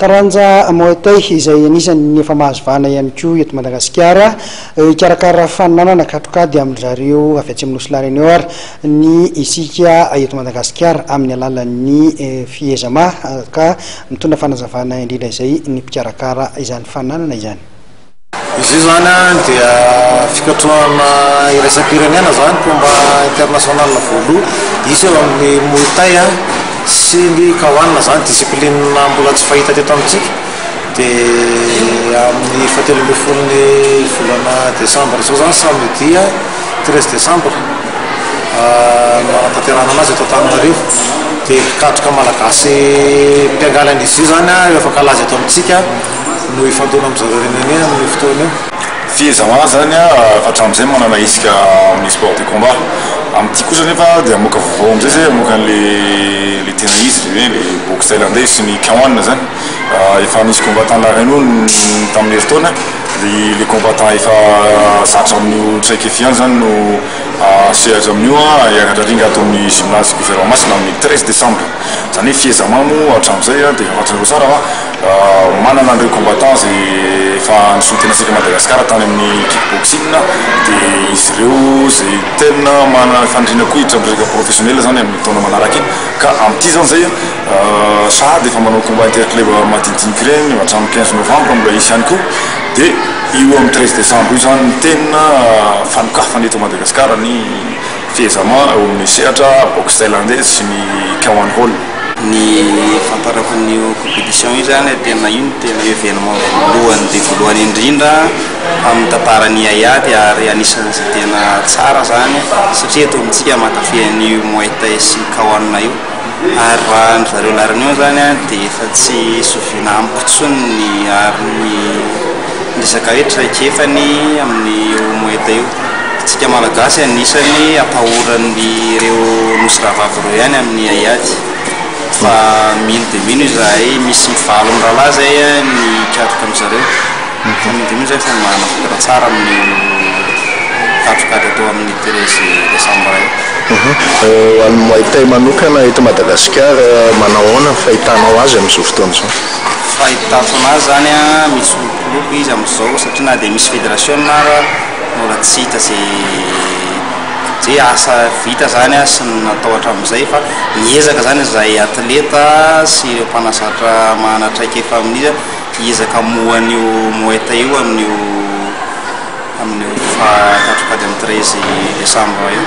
Taranja Muay Thai izay anisan'ny efa mahazo vahana ihany koa eto Madagasikara. Hikarakara faninanana katrokady amin-dry zareo avy atsy amin'ny Nosy La Réunion ary ny isika eto Madagasikara amin'ny alalan'ny Fiezama ka mitondra fanazavana indrindra izay ny mpikarakara izany faninanana izany. Izy io izany dia fikatrohana iraisam-pirenena izany, combat international voaloha hisy eo amin'ny Muay Thai sy ny K-one izany, discipline mbola tsy fahita teto amintsika, dia amin'ny fahatelo ambin'ny folon'ny volana desambra izao izany, samedi 13 décembre no hanatanterahana anazy eto Antananarivo. Dia mpikatroka malagasy mpiangaly an'izy io izany efa kalaza eto amintsika no hifandona amin-dry zareo Réunionnais amin'io fotoana io. Fiezahana zany efa hatramin'izay manana hetsika amin'ny sport de combat. Amin'ity kosa nefa dia hamoaka vaovao amin'izay zay, hamoaka an'le le tena izy, le hoe le boxe thaïlandais sy ny K-one zany. Efa nisy combattant La Réunion tamin'ny herintaona, le le combattant efa zatra amin'io traikefa ihany zany no sehatra amin'io, hiakatra ringa ato amin'ny gymnase Gouvernement amin'ny 13 décembre. Zany hoe Fiezama moa hatramin'izay dia efa fantatrareo tsara fa Manana an'ireo combattants izay efa nisolo tena antsika Madagascar tany amin'ny kick boxing dia izy ireo izay tena manana faniriana koa hiditra amin'ny resaka professionnel izany amin'ny taona manaraka iny ka amin'ity izany izay sahady efa manao combat interclub madinidinika ireny hatramin'ny 15 novembre mbola hisy ihany koa dia io amin'ny 13 décembre io izany no tena fanokafana eto Madagascar ny fehezama eo amin'ny sehatra boxe thaïlandaise sy ny K-one hall. Ny fahafantarako an'io compétition io zany tena io no tena événement voalohany dia voalohany indrindra amin'ny tantaran'ny haiady ary anisan'izay tena tsara zany satria eto amintsika mankafy an'io Muay Thai sy K-one io ary raha ny zareo La Réunion zany dia efa tsy zoviana amiko intsony ny ary ny resaka hoe traikefany amin'io Muay Thai io. Tsika Malagasy anisany atahoran'ireo nosy rahavavy ireo ihany amin'ny haiady fa mino dia mino izahay misy valo mirahalahy zay ny hikatroka amin zareo fa mino dia mino zahay fa manana vokatra tsara amin'io katrokady atao amin'ny 13 décembre io. Ho an'ny Muay Thai manokana eto Madagasikara, manao ahoana ny fahitanao azy amin'izao fotoana izao? Fahitako anazy zany mitsolopoloko izy amin'izao satria na dia misy federasiona ara Mbola tsy hita izay asa vita izany sy ny natao hatramin'izay fa miezaka izany izahay atleta sy ireo mpanazatra manana traikefa amin'izy hiezaka hamoha an'io Muay Thai io amin'io amin'io faha katrokady amin'ny 13 décembre io.